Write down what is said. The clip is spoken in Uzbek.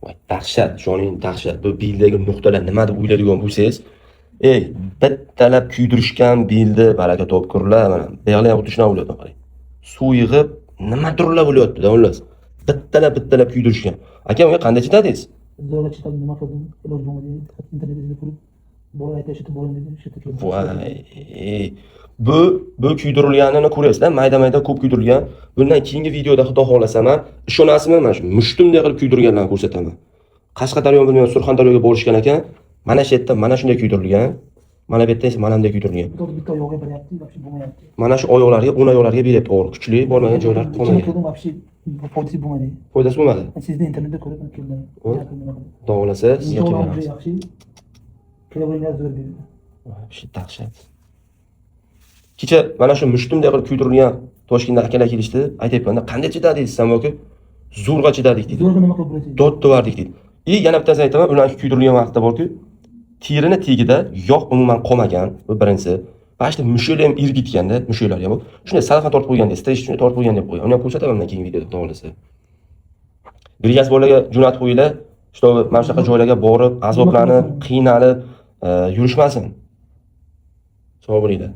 Voy, dahshat, ishoning, dahshat. Bu beldagi nuqtalar nima deb o'ylaydigan bo'lsangiz, ey, bittalab kuydirishgan belni, baraka topkurlar, mana bu yoqlar ham xuddi shunaqa bo'lyapti, qarang. Suv yig'ib, nimadirlar bo'lyapti-da, xullas. Bittalab bittalab kuydirishgan. Aka, unga qanday chidadingiz? Zo'rg'a chiqib, nima qildim, iloj bo'lmadi. Internet izlab ko'rib, bola aytdi, shu yerda boring dedi, shu yerda keldim. Voy, bu kuydirilganini ko'ryapsizlar, mayda mayda ko'p kuydirilgan. Bundan keyingi videoda, xudo xohlasa, man, ishonasizmi, mana shu mushtumday qilib kuydirganlarni ko'rsataman. Qashqadaryo, bilmayman, Surxondaryoga borishgan ekan. Mana shu yerda mana shunday kuydirilgan. Mana bu yerda esa mana bunday kuydirilgan. Bitta bitta oyog'iga beryapti, вообще bo'lmayapti. Mana shu oyoqlarga, o'ng oyoqlarga beryapti og'riq. Kuchli, bormagan joylari Ichini qolmagan. qildim, вообще foydasi bo'lmadi. Foydasi bo'lmadi. Sizda internetda ko'rib keldim. O? Nima qildim. Xudo xohlasa, sizga qilib Inshaalloh beramiz. Yaxshi. Kelaveringlar, zo'r berdi. Вообще dahshat. Kecha mana shu mushtumday qilib kuydirilgan Toshkentda akalar kelishdi. Aytyapman-da, qanday chidadingiz desam, yoki zo'rg'a chidadik deydi. Zo'rg'a nima qilib bo'ladi? Dod devardik deydi. И yana bittasini aytaman, ularni kuydirilgan vaqtda borku, terini tagida yog' umuman qolmagan, bu birinchisi. Mana shu mushaklar ham erib ketganda, mushaklar ham shunday salafan tortib qo'yganda, strech shunday tortib qo'ygan deb qo'ygan. Uni ham ko'rsataman bundan keyingi videoda, xudo xohlasa. Rejasi borlarga jo'natib qo'yinglar, чтобы mana shunaqa joylarga borib, azoblanib, qiynalib yurishmasin. Sog' bo'linglar.